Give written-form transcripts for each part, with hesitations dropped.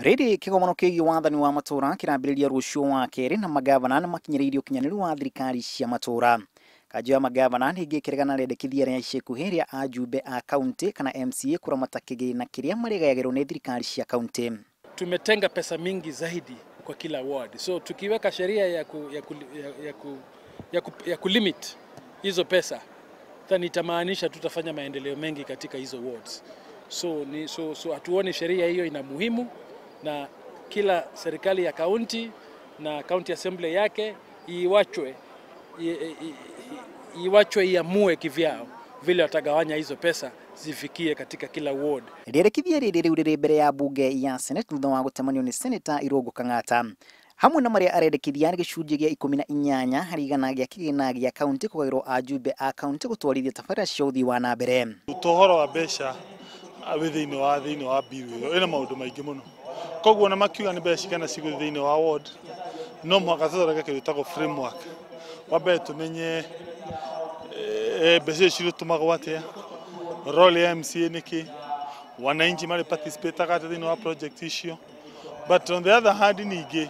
Rĩrĩ kĩgomano kĩgiĩ wathani wa matũra kĩrambĩrĩria rũciũ wa kerĩ na magavana nĩ makinyĩrĩirie ũkinyanĩru wa thirikari cia matũra. Kanjũ ya magavana ningĩ ĩkĩregana na rĩendekithia rĩa ica ikuhĩ rĩa ajumbe a kaunti kana MCA kũramata kĩgĩna kĩrĩa marĩgayagĩrwo nĩ thirikari cia kaunti. Tumetenga pesa mingi zaidi kwa kila ward, so tukiweka sheria ya ku, ya ku, ya, ya ku, ya ku, ya kulimit hizo pesa then itamaanisha tutafanya maendeleo mengi katika hizo wards. So hatuoni sheria hiyo ina muhimu, na kila serikali ya kaunti na county assembly yake iwachwe iamue kivyao vile watagawanya hizo pesa zifikie katika kila ward. Rĩendekithia rĩrĩ rĩu rĩrĩ mbere ya bunge ya Senate thutha wa gũtemanio nĩ Seneta Irũngũ Kang'ata. Hamwe na marĩa arendekithia nĩ gĩcunjĩ gĩa 18 harĩ igana gĩa kĩgĩna gĩa kaunti kũgaĩrwo ajumbe a kaunti gũtwarithia tabarĩra cia ũthii wa na mbere. Ũhoro wa mbeca wĩ thĩinĩ wa bill ĩyo ĩna maũndũ maingĩ mũno, koguo ona makiuga nĩ mbeca cigana cigũthiĩ thĩinĩ wa ward, no mũhaka tũthondeke kĩndũ gĩtagwo framework. Wa mbere tũmenye mbeca icio cirĩtũmagwo atĩa, role ya MCA nĩkĩ, wananchi marĩ participate atĩa thĩinĩ wa project icio. But on the other hand, ningĩ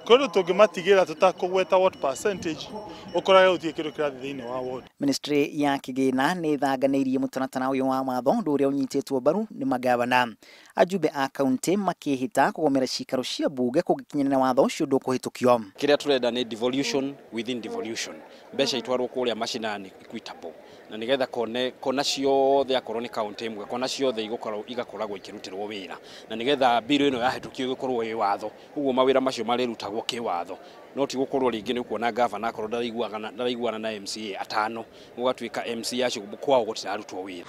kũndũ tũngĩmatigĩra tũtakũgweta what percentage, ũkorage gũtirĩ kĩndũ kĩrathiĩ thĩinĩ wa ward. Ministry ya kĩgĩna nĩ ĩthanganĩirie mũtaratara ũyũ wa watho, ũndũ ũrĩa ũnyitĩtwo mbaru nĩ magavana. Ajumbe a kaunti makĩhĩta kũgomera cikaro cia bunge kũngĩkinyanĩra watho ũcio ndũkũhĩtũkio. Kĩrĩa tũrenda nĩ devolution within devolution, mbeca itwarwo kũrĩa mashinani equitable, na nigetha kone kona ciothe, akorwo nĩ kaunti ĩmwe, kona ciothe igũkorwo igakoragwo ikĩrutĩrwo wĩra, na nigetha bill ĩno yahĩtũkio ĩgĩkorwo ĩ watho ũguo mawĩra macio marĩrutagwo kĩwatho, no ti gũkorwo rĩngĩ nĩ ũkuona gavana akorwo ndaraiguana na MCA atano, gũgatuĩka MCA acio kwao gũtirarutwo wĩra.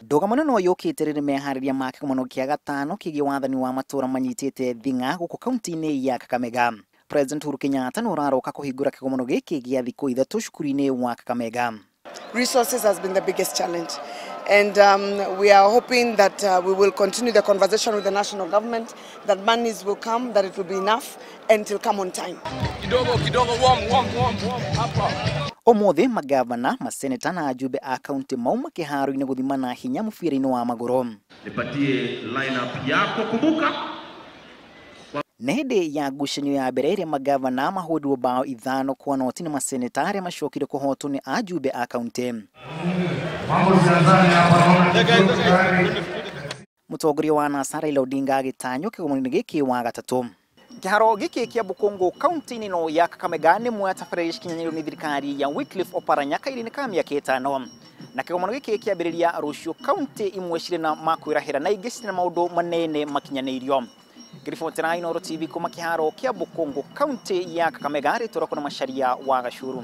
Ndũgamano no yũkĩte rĩrĩ meharĩria ma kĩgomano kĩa gatano kĩgiĩ wathani wa matũra manyitĩte thing'a gũkũ kaunti-inĩ ya Kakamega. President Uhuru Kenyatta nĩ ũraroka kũhingũra kĩgomano gĩkĩ gĩa thikũ 3 cukuru-inĩ wa Kakamega. Resources has been the biggest challenge. And we are hoping that we will continue the conversation with the national government, that monies will come, that it will be enough, and it will come on time. Kidogo kidogo, warm warm warm warm hapa. Ũmũthĩ magavana, maseneta na ajumbe a kaunti mauma kĩharo-inĩ gũthimana hinya mũbira-inĩ wa magũrũ. Nipatie lineup yako, kumbuka. Nĩ hĩndĩ ya ngucanio ya mbere ĩrĩa magavana mahũrirwo bao 5-0 nĩ maseneta arĩa macokire kũhotwo nĩ ajumbe a kaunti. Mambo zianzani hapa, naona tayari. Mũtongoria wa NASA Raila Odinga agĩtanywo kĩgomano-inĩ gĩkĩ wa gatatũ. Kĩharo gĩkĩ kĩa Bukungu kaunti-inĩ ĩno ya Kakamega nĩ ĩmwe ya tabarĩra iria cikinyanĩirio nĩ thirikari ya Wycliffe Oparanya kahinda-inĩ ka mĩaka 5, na kĩgomano gĩkĩ kĩambĩrĩria rũciũ, kaunti imwe cirĩ na makwĩrahĩra na ingĩ cirĩ na maũndũ manene makinyanĩirio. Ngĩribotera Inooro TV kuma kĩharo kĩa Bukungu, kaunti ya Kakamega, rĩtwa rĩakwa na Macharia wa Gacuru.